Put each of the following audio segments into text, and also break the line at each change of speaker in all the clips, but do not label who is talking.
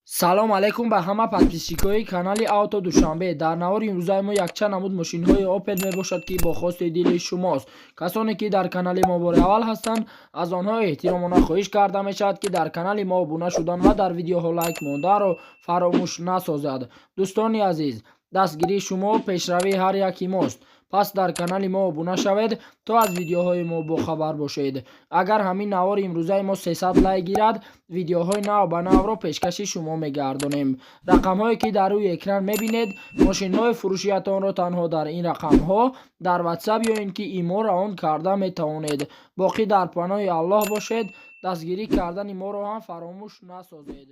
Салом алейкум ба ҳама подписчикои канали Авто Душанбе. Дар навори имрӯзаи мо якчанд намуд мошинҳои Опел мебошад, ки бо хости дили шумост. Касоне ки дар канали мо бори аввал ҳастанд, аз онҳо эҳтиромона хоҳиш карда мешавад, ки дар канали мо обуна шудан ва дар видеоҳо лайк монданро фаромӯш насозад. Дӯстони азиз, дастгирии шумо пешравии ҳар яки мост. Пас дар канали мо обуна шавед, то аз видеоҳои мо бохабар бошед. Агар ҳамин навори имрӯзаи мо 300 лайк гирад, видеоҳои нав ба навро пешкаши шумо мегардонем. Рақамҳое ки дар рӯи экран мебинед, мошинҳои фурӯшиятонро танҳо дар ин рақамҳо дар Ватсап ё ин ки ИМО равон карда метавонед. Боқӣ дар паноҳи Аллоҳ бошед, дастгирӣ кардани моро ҳам фаромӯш насозед.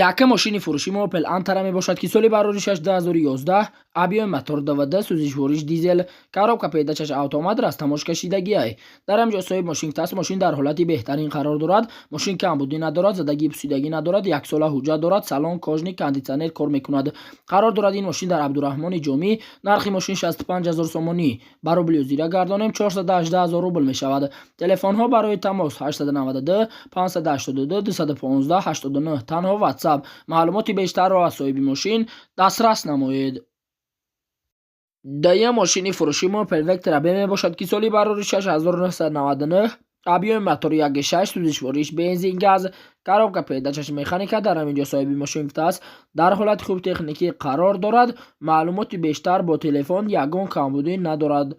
Якум мошини фурӯши мо Опел Антара мебошад, ки соли бароришаш 2011, объёми мотор 2,2, сӯзишвориш дизел, коробка передачаш автомат, растаможка шидагиай. Дар ҳамин ҷо соҳиб мошин гуфтааст, мошин дар ҳолати беҳтарин қарор дорад, мошин камбудӣ надорад, задагӣ, пусидагӣ надорад, яксола ҳуҷҷат дорад, салон кожаный, кондитсионер кор мекунад. Қарор дорад ин мошин дар Абдураҳмони Ҷомӣ. Нархи мошин 65 ҳазор сомонӣ, ба рубли ҳозира гардонем, 418 ҳазор рубл мешавад. Телефонҳо барои тамос: 892 582 215 89, танҳо Ватсап. Маълумоти бештарро аз соҳиби мошин дастрас намоед. Дуюм мошини фурӯши мо Опел Вектра Б мебошад, ки соли бароришаш 1999, объёми мотори 1,6, сӯзишвориш бензин, газ, коробка передачаш механика. Дар ҳамин ҷо соҳиби мошин гуфтааст, дар ҳолати хуб техникӣ қарор дорад. Маълумоти бештар бо телефон, ягон камбудӣ надорад.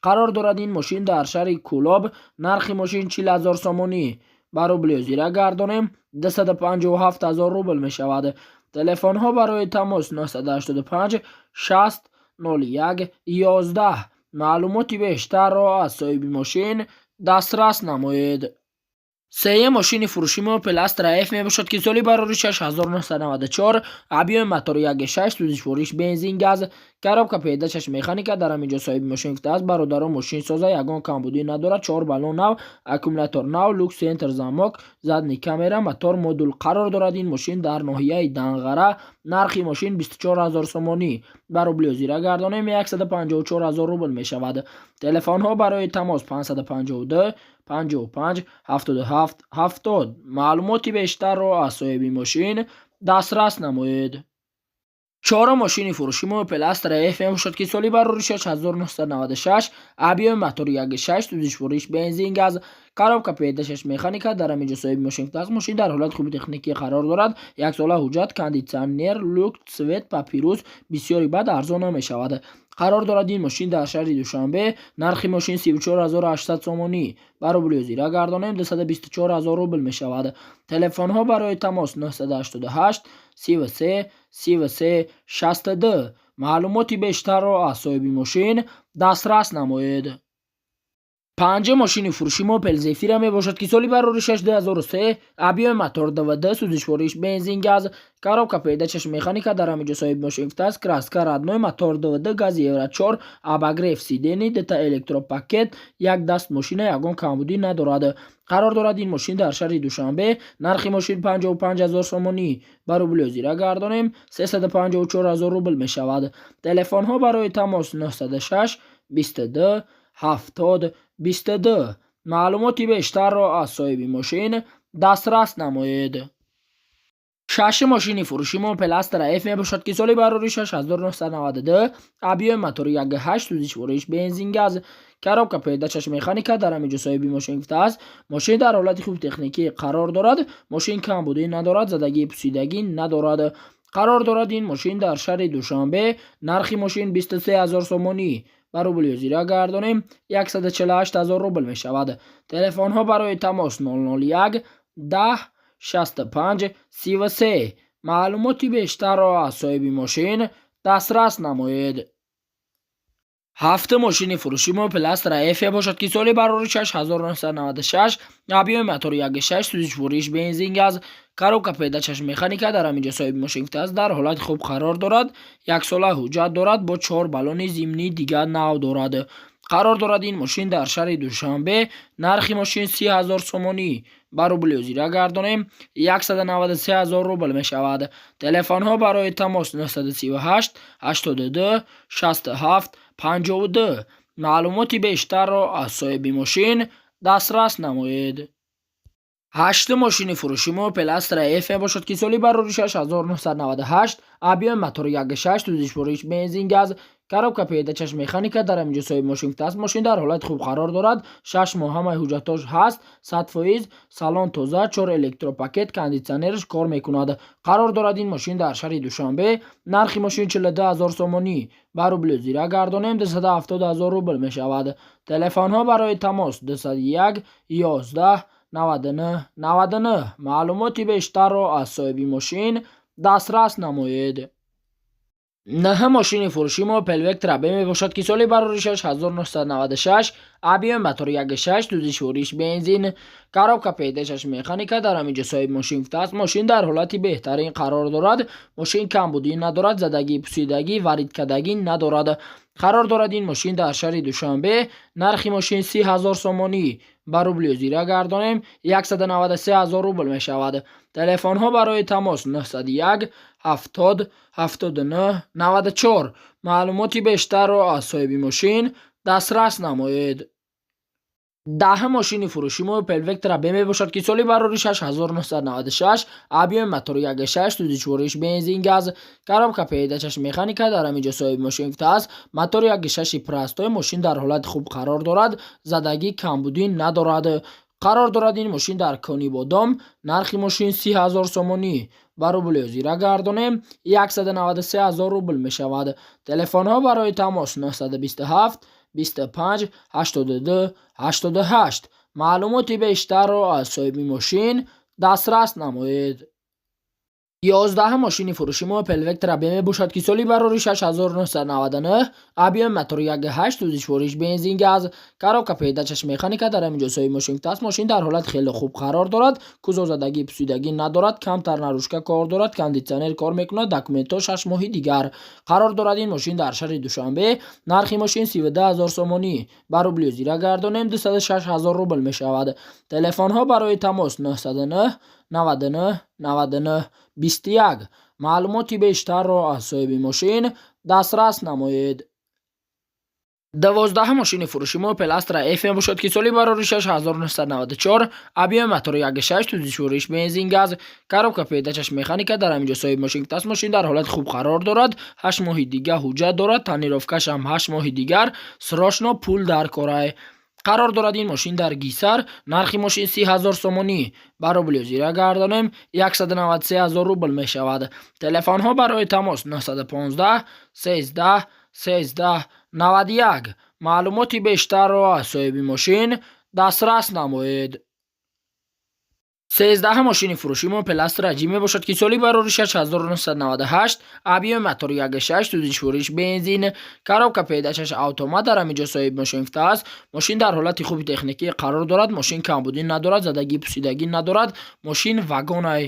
Қарор дорад ин мошин дар шаҳри Кӯлоб. Нархи мошин 40 ҳазор сомонӣ, ба рубли ҳозира гардонем, 257 ҳазор рубл мешавад. Телефонҳо барои тамос: 985 60 01 11. Маълумоти бештарро аз соҳиби мошин дастрас намоед. Сеюм мошини фурӯши мо Opel Astra F мебошад, ки соли бароришаш 1994, объёми мотори 1,6, сӯзишвориш бензин, газ, коробка передачаш механика. Дар ҳамин ҷо соҳиби мошин гуфтааст, бародарон, мошин соза, ягон камбудӣ надорад, чор баллон нав, аккумулятор нав, люк, центр замок, задний камера, мотор модул. Қарор дорад ин мошин дар ноҳияи Данғара. Нархи мошин 24 ҳазор сомонӣ, ба рубли ҳозира гардонем, 154 ҳазор рубл мешавад. Телефонҳо барои тамос: 552 55 77 70. Маълумоти бештарро аз соҳиби мошин дастрас намоед. Чорум мошини фурӯши мо Opel Astra F мебошад, ки соли бароришаш 1996, объёми мотори 1,6, сӯзишвориш бензин, газ, коробка передачаш механика. Дар ҳамин ҷо соҳиби мошин гуфтааст, мошин дар ҳолати хуби техникӣ қарор дорад, яксола ҳуҷҷат, кондитсионер, люк, цвет папирус, бисёри бад арзон намешавад. Қарор дорад ин мошин дар шаҳри Душанбе. Нархи мошин 34 800 сомонӣ, ба рубли ҳозира гардонем, 224 ҳазор рубл мешавад. Телефонҳо барои тамос: 988 33 33 62. Маълумоти бештарро аз соҳиби мошин дастрас намоед. Панҷум мошини фурӯши мо Opel Zafira мебошад, ки соли бароришаш 2003, объёми мотор 2,2, сӯзишвориш бензин, газ, коробка передачаш механика. Дар ҳамин ҷо соҳиби мошин гуфтааст, краска родной, мотор 2,2, гази Евро 4, обогрев сидений, дута электропакет, як даст мошина, ягон камбудӣ надорад. Қарор дорад ин мошин дар шаҳри Душанбе. Нархи мошин 55 ҳазор сомонӣ, ба рубли ҳозира гардонем, 354 ҳазор рубл мешавад. Телефонҳо барои тамос: 906 22 70 22. Маълумоти бештарро аз соҳиби мошин дастрас намоед. Шашум мошини фурӯши мо Opel Astra F мебошад, ки соли бароришаш 1992, объёми мотори 1,8, сӯзишвориш бензин, газ, коробка передачаш механика. Дар ҳамин ҷо соҳиби мошин гуфтааст, мошин дар ҳолати хуб техникӣ қарор дорад, мошин камбудӣ надорад, задагӣ, пусидагӣ надорад. Қарор дорад ин мошин дар шаҳри Душанбе. Нархи мошин 23 ҳазор сомонӣ, ба рубли ҳозира гардонем, 148 ҳазор рубл мешавад. Телефонҳо барои тамос: 001 10 65 33. Маълумоти бештарро аз соҳиби мошин дастрас намоед. Ҳафтум мошини фурӯши мо Opel Astra F мебошад, ки соли бароришаш 1996, объёми мотори 1,6, сӯзишвориш бензин, газ, коробка передачаш механика. Дар ҳамин ҷо соҳиби мошин гуфтааст, дар ҳолати хуб қарор дорад, яксола ҳуҷҷат дорад, бо чор баллони зимнӣ дигар нав дорад. Қарор дорад ин мошин дар шаҳри Душанбе. Нархи мошин 30 ҳазор сомонӣ, ба рубли ҳозира гардонем, 193 ҳазор рубл мешавад. Телефонҳо барои тамос: 938 82 67 52. Маълумоти бештарро аз соҳиби мошин дастрас намоед. Ҳаштум мошини фурӯши мо Opel Astra F мебошад, ки соли барори 1998, объёми мотори 1.6, сӯзишвориш бензин газ, коробка передачаш механика. Дар ҳаминҷо соҳиби мошин гуфтааст, мошин дар ҳолати хуб қарор дорад, 6 моҳ ҳамаи ҳуҷҷатҳош ҳаст, 100%, салон тоза, чор электропакет, кондитсионераш кор мекунад. Қарор дорад ин мошин дар шаҳри Душанбе. Нархи мошин 42 000 сомонӣ, ба рубли зира гардонем, 270 000 рубл мешавад. Телефонҳо барои тамос 201 11 99 99. Маълумоти бештарро аз соҳиби мошин дастрас намоед. Наҳум мошини фурӯши мо Opel Vectra B мебошад, ки соли барори 1996, объёми мотори 1.6, сӯзишвориш бензин, коробка передачаш механика. Дар ҳаминҷо соҳиби мошин гуфтааст, мошин дар ҳолати беҳтарин қарор дорад, мошин камбудӣ надорад, задагӣ, пусидагӣ, варидкардагӣ надорад. Қарор дорад ин мошин дар шаҳри Душанбе. Нархи мошин 30 000 сомонӣ, ба рубли зира гардонем, 193 000 рубл мешавад. Телефонҳо барои тамос 901 70 79 94. Маълумоти бештарро аз соҳиби мошин дастрас намоед. Даҳум мошини фурӯши мо Opel Vectra B мебошад, ки соли барори 1996, объёми мотори 1.6, сӯзишвориш бензин газ, коробка передачаш механика. Дар ҳаминҷо соҳиби мошин гуфтааст, мотори 1.6 простой, мошин дар ҳолати хуб қарор дорад, задагӣ, камбудӣ надорад. Қарор дорад ин мошин дар Конибодом. Нархи мошин 30 000 сомонӣ, ба рубли зира гардонем, 193 000 рубл мешавад. Телефонҳо барои тамос 927 25 82 88. Маълумоти бештарро аз соҳиби мошин дастрас намоед. 11-ум мошини фурӯши мо Opel Vectra B мебошад, ки соли барори 1999, объёми мотори 1.8, сӯзишвориш бензин газ, коробка передачаш механика. Дар ҳаминҷо соҳиби мошин гуфтааст, мошин дар ҳолати хеле хуб қарор дорад, кузовзадагӣ, пусидагӣ надорад, камтар наружка кор дорад, кондитсионер кор мекунад, документҳо 6 моҳи дигар. Қарор дорад ин мошин дар шаҳри Душанбе. Нархи мошин 32 000 сомонӣ, ба рубли зира гардонем, 206 000 рубл мешавад. Телефонҳо барои тамос 909 99 99 21. Маълумоти бештарро аз соҳиби мошин дастрас намоед. 12-ум мошини фурӯши мо Opel Astra F мебошад, ки соли барори 1994, объёми мотори 1.6, сӯзишвориш бензин газ, коробка передачаш механика. Дар ҳаминҷо соҳиби мошин гуфтааст, мошин дар ҳолати хуб қарор дорад, 8 моҳи дига ҳуҷҷат дорад, тонировкашам 8 моҳи дигар, срочно пул дар корай. Қарор дорад ин мошин дар Гисар. Нархи мошин 30 000 сомонӣ, ба рубли зира гардонем, 193 000 рубл мешавад. Телефонҳо барои тамос 915 13 13 91. Маълумоти бештарро аз соҳиби мошин дастрас намоед. 13-ум мошини фурӯши мо Opel Astra J мебошад, ки соли барори 1998, объёми мотори 1.6, сӯзишвориш бензин, коробка передачаш автомат. Дар ҳаминҷо соҳиби мошин гуфтааст, мошин дар ҳолати хуби техникӣ қарор дорад, мошин камбудӣ надорад, задагӣ, пусидагӣ надорад, мошин вагонай.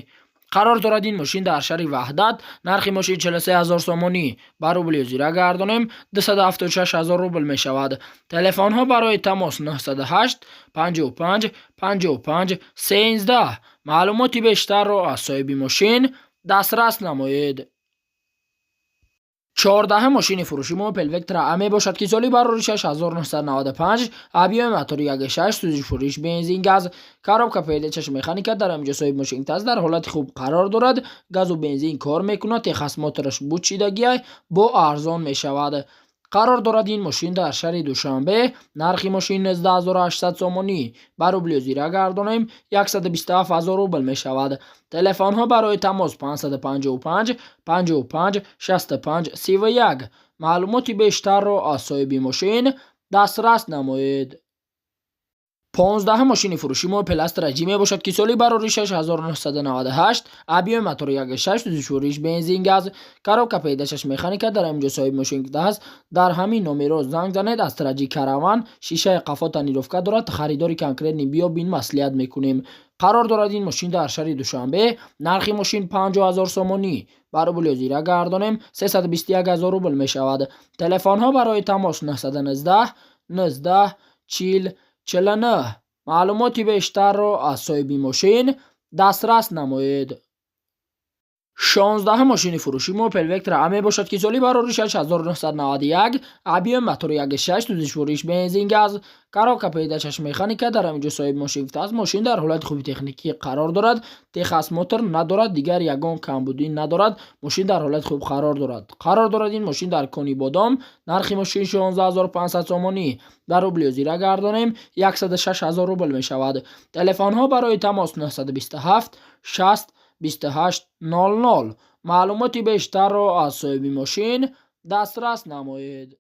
Қарор дорад ин мошин дар шаҳри Ваҳдат. Нархи мошин 43 000 сомонӣ, ба рубли зира гардонем, 276 000 рубл мешавад. Телефонҳо барои тамос 908 55 55 13. Маълумоти бештарро аз соҳиби мошин дастрас намоед. 14-ум мошини фурӯши мо Opel Vectra A мебошад, ки соли барори 1995, объёми мотори 1.6, сӯзишвориш бензин газ, коробка передачаш механика. Дар ҳаминҷо соҳиби мошин гуфтааст, дар ҳолати хуб қарор дорад, газу бензин кор мекунад, техосмотраш буд шидагиай, бо арзон мешавад. Қарор дорад ин мошин дар шаҳри Душанбе. Нархи мошин 19 800 сомонӣ, ба рубли зира гардонем, 127 000 рубл мешавад. Телефонҳо барои тамос 555 55 65 31. Маълумоти бештарро аз соҳиби мошин дастрас намоед. 15-ум мошини фурӯши мо Opel Astra J мебошад, ки соли барори 1998, объёми мотори 1.6, сӯзишвориш бензин газ, коробка передачаш механика. Дар ҳаминҷо соҳиби мошин гуфтааст, дар ҳамин номерро занг занед. Astra J Караван, шишаи қафо тонировка дорад, харидори конкретный биё бин, маслиҳат мекунем. Қарор дорад ин мошин дар шаҳри Душанбе. Нархи мошин 50 000 сомонӣ, ба рубли зира гардонем, 321 000 рубл мешавад. Телефонҳо барои тамос 919 19 40 49. Маълумоти бештарро аз соҳиби мошин дастрас намоед. 16-ум мошини фурӯши мо Opel Vectra A мебошад, ки соли барориш 1991, объём мотори 1.6, сӯзишвориш бензин газ, коробка передачаш механика. Дар ҳамин ҷо соҳиби мошин гуфтааст, мошин дар ҳолати хуби техникӣ қарор дорад, техосмотр надорад, дигар ягон камбудӣ надорад, мошин дар ҳолати хуб қарор дорад. Ин мошин дар Конибодом. Нархи мошин 16 500 сомонӣ, дар рубли ҳозира гардонем, 106 000 рубл мешавад. Телефонҳо барои тамос 927 60 28 00. Маълумоти бештарро аз соҳиби мошин дастрас намоед.